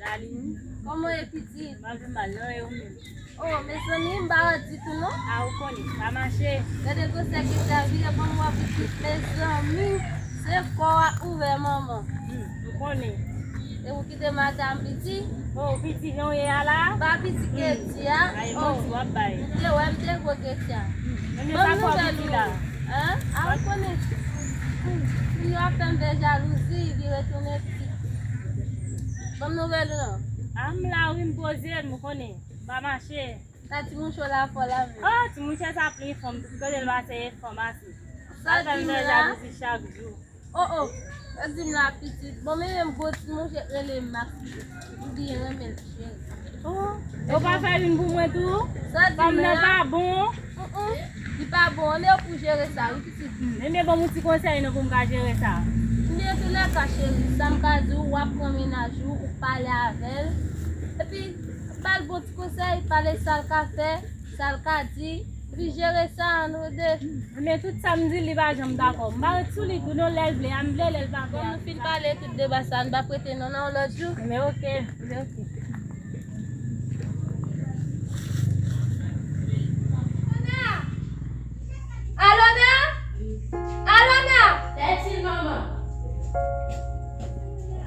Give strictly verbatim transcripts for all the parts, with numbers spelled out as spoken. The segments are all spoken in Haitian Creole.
Darline. Kòman w ye, pitit? M pa pi mal non, e ou menm? Oh, mezanmi, m pa rèd ditou non. A, ou konnen, pa mache. Gade gwosè Ketia vire ban m wè pitit, mezanmi. Se kò a ouvè manman. Hmm, m konnen. E ou ki te madanm piti? Oh, piti jan w ye a la? Pa piti Ketia. Ay, manti w ap bay. M te wè, m te gwo Ketia. Hmm, men sa kò piti la. Hein? A, ou konnen. Hmm, moun yo ap fè m fè jalouzi, vire tounen piti. Ban m nouvèl ou non. A, m la wi, m poze m, ou konnen. M pa mache. Sa ti mouche w la fò la menm. Oh, ti mouche sa plen fanm, tout kote l pase e fanm ase. Sa di m la? Jalouzi chak jou. Oh, oh. Sa di m la, pitit. Bon, men menm gwo ti mouche rele Max. M byen renmen l, cheri. Oh, ou pa fè youn pou mwen tou? Sa di m la? Fanm nan pa bon. Mm, mm. Li pa bon, men ou pou jere sa, wi, pitit. Hmm, ebyen, ban m yon ti konsèy non pou m ka jere sa. Ebyen, toulèka, cheri, sa m ka di w, w ap pran mennaj ou, ou pale avè l. Epi, ba l bon ti konsèy, pale sa l ka fè, sa l ka di, epi jere sa, nou de. Men tout sa m di, li pa janm dakò. M pa ret sou li tou non, lè l vle a, m vle, lè l pa vle a. Bon, nou fin pale tout deba sa, nou va prete non, nan yon lòt jou. Men oke, men oke. Alona! Alona! Tèt il, manman.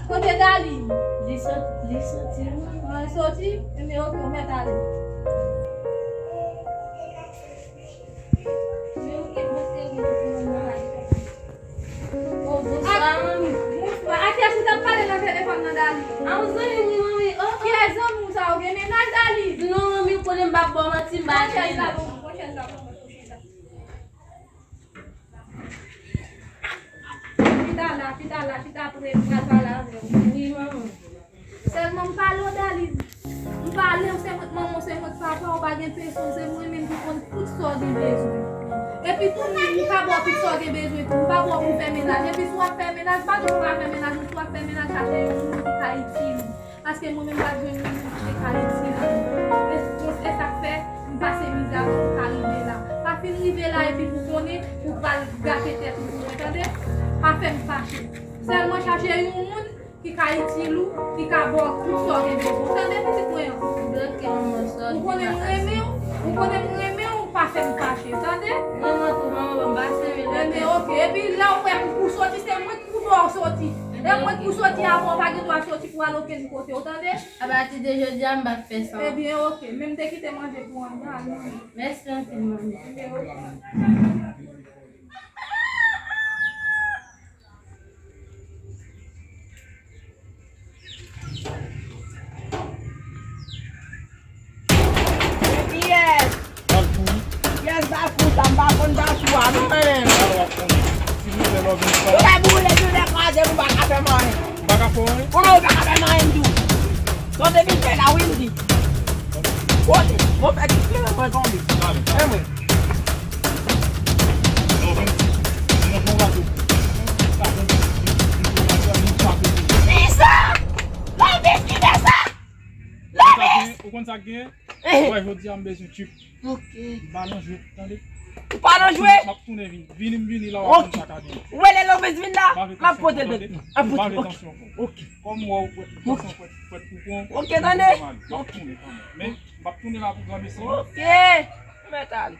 Kote Darline? Li sot-, li soti, wi. Ah, li soti? Enben, oke, ou mèt ale. Men ou gen bon seri de manman. Oh, bonswa, manmi. Bonswa. A kiyès ou t ap pale nan telefòn nan, Darline? A yon zanmi m wi, manmi. Oh, oh. Kiyès zanmi w sa? Ou gen mennaj, Darline? Non, manmi, ou konnen m p ap ba w manti, m pa gen mennaj. Pran chèz la pou mwen, pran chèz la pou mwen, pran chèz la. Chita la, chita la, chita pre, m pral pale avè w. Wi, manman. Sèlman m pale w, Darline. M pale w, se mwen k manman w, se mwen k papa w, pa gen pèsonn, se mwen menm ki konn tout sa w gen bezwen. Epi tou, m pa ba w tout sa w gen bezwen tou, m pa ba w pou fè mennaj. Epi si w ap fè mennaj, pa di w pa fè mennaj, si w ap fè mennaj, chache yon moun ki ka itil ou. Paske mwen menm, m pa t jwenn yon moun ki te ka itil ou. E, e sa k fè, m pase mizè pou m ka rive la. Pa fin rive la epi pou konnen, ou pral gate tèt ou pou mwen, tande? Pa fè m fache. Sèlman chache yon moun ki ka itil ou, ki ka ba w tout sa w gen bezwen. Ou tande, pitit mwen an? Ou konnen m renmen w, ou konnen m renmen w, pa fè m fache, tande? Mwen, mwen tou, manman, ban m pase, wi. Enben, oke. Epi lè w wè pou, pou soti, se mwen ki pou ba w soti. E mwen ki pou soti avan, w pa gen dwa soti pou al okenn kote, ou tande? Apati de jodi a, m p ap fè sa. Ebyen, oke. Men m te kite manje pou w anndan, al manje. Mèsi anpil, manmi. Ebyen, oke. Men kiyès? Bafou. Kiyès Bafou sa? M pa konn Bafou a, non, men. Alò, w ap konnen. Si nou fè lòv yon fwa. Nou fè boule, nou fè kraze, nou pa ka fè m anyen. M pa ka fè w anyen? Kòman ou pa ka fè m anyen, m di w? Tande m fè la, wi, m di. Kote? Mwen fè ti kleren mwen tonbe. Talè. E mwen. Kisa? Lòvis, kite sa! Lòvis! Ou konn sa k gen? Ehe. Wè, jodi a m bezwen tchip. Ok. M pa nan jwe, tande? Ou pa nan jwe? M ap tounen vini. Vini, m vini la, w ap konn sa k ap vini. Ou rele Lòvis vin la, m ap pote tande. M ap pote, ok. Ok. Kòm w wè, w wè, tansyon pwèt, pwèt pou kont. Ok, tande? M ap tounen kanmenm. Men, m ap tounen la pou granmesi. Ok. Mèt al.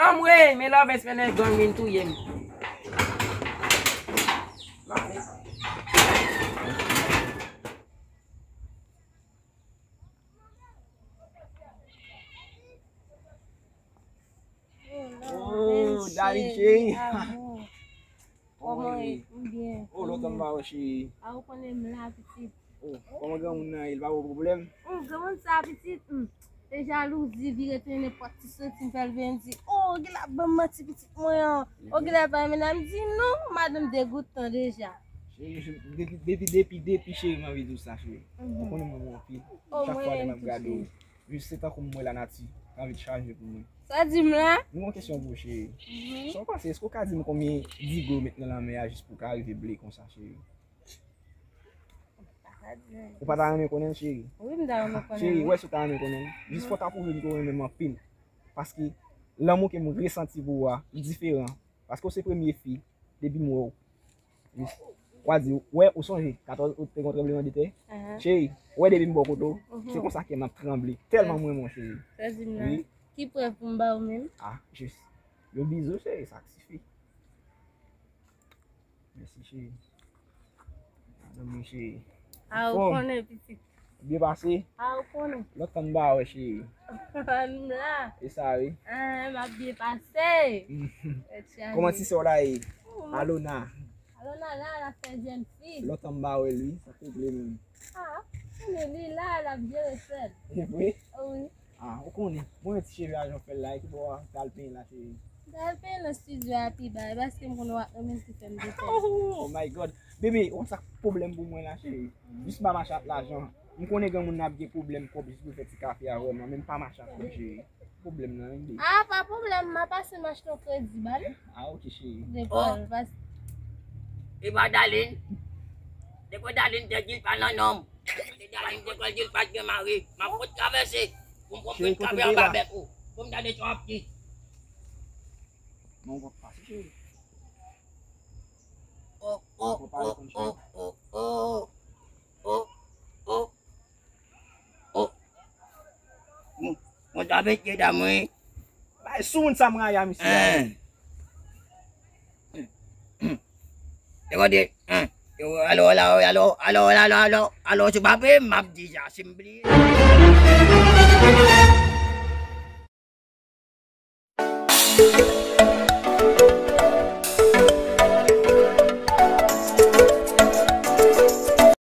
Anmwey, men lòvès, men nèg gang vin touye m. Oh, Daddy cheri. Kòman w ye? M byen. Oh, lontan m pa wè cheri. A, ou konnen m la, pitit. Oh, kòman granmoun nan ye? Li pa ba w pwoblèm? Hum, granmoun sa, pitit, hum. Se jalouzi, vire tounen nenpòt ti santi m fè l vin di, oh, gen la ban m manti, pitit mwen an. Oh, gen la ba m, m di non, madanm degoutan deja. Cheri, depi, depi, depi, depi cheri, m anvi di w sa, cheri. Ou konnen mwen renmen w anpil. Chak fwa lè m ap gade w, jis se tankou m wè lanati anvi chaje pou mwen. Sa di m la? M gen yon kesyon pou ou, cheri. Sa w panse, èske w ka di m konbyen digo w met nan lanmè a jis pou w ka rive ble konsa, cheri? Ou pa ta renmen konnen l, cheri? Wi, m ta renmen konnen. Cheri, ou wè si w ta renmen konnen l. Jis fò w ta pwouve m ke w renmen m anpil. Paske lanmou ke m resanti pou ou a, li diferan. Paske w se premye fi, depi m wè w. Jis, w a di, w wè, ou sonje, katòz out te gen yon tranblemanntè? Cheri, ou wè depi m bò kote w, se konsa kè m ap tranble. Tèlman m renmen w, cheri. Sa di m la. Wi. Ki prèv pou m ba ou menm? Ah, jis. Yon bizou, cheri, sa k sifi. Mèsi, cheri. Madanm mwen, cheri. A, ou konnen, pitit. Byen pase? A, ou konnen. Lontan m pa wè, cheri. M la. E sa, wi. Ah, m ap byen pase. Tèt chaje. Kòman ti sè w la ye? Oh, Alona. Alona la, l ap fè jèn fi. Lontan m pa wè l, wi. Sa te vle menm. Ah, ou konnen li la, l ap jere sè l. E vre? Wi. Ah, ou konnen. Bon, ti cheve a jan w fè l la, e ki bò w t al penyen la, cheri? M t al penyen nan estidyo a pi ba, e paske m konnen w ap renmen l ki fè m te fè l. Oh my God. Bebe, ou konn sa k pwoblèm pou mwen la, cheri? Jis m pa mache ak lajan. M konnen granmoun nan ap gen pwoblèm kòb jis pou l fè ti kafe a vrèman, men m pa mache ak kòb, cheri. Pwoblèm nan, wi, bebe. Ah, pa pwoblèm, m a pase m achte yon kredi ba l. Ah, ok, cheri. Depi l pas- E pa Darline. Depi Darline te di l pa nan nonm. Depi Darline te kwè di l pa t gen mari. M ap fout travèse. Pou m konprann kafe anba bèk ou. Pou m gade sa w ap di. Non, w ap pase, cheri. Oh, oh, oh, oh, oh, oh. Oh, oh. Oh. Mwen, mwen ta mete dam wi. Bay sou moun sa m rayi a misye. Hein. Yo, de, hein. Yo, alo, alo, alo, alo, alo, alo, alo, se pa pe, m ap di sa, si m bliye.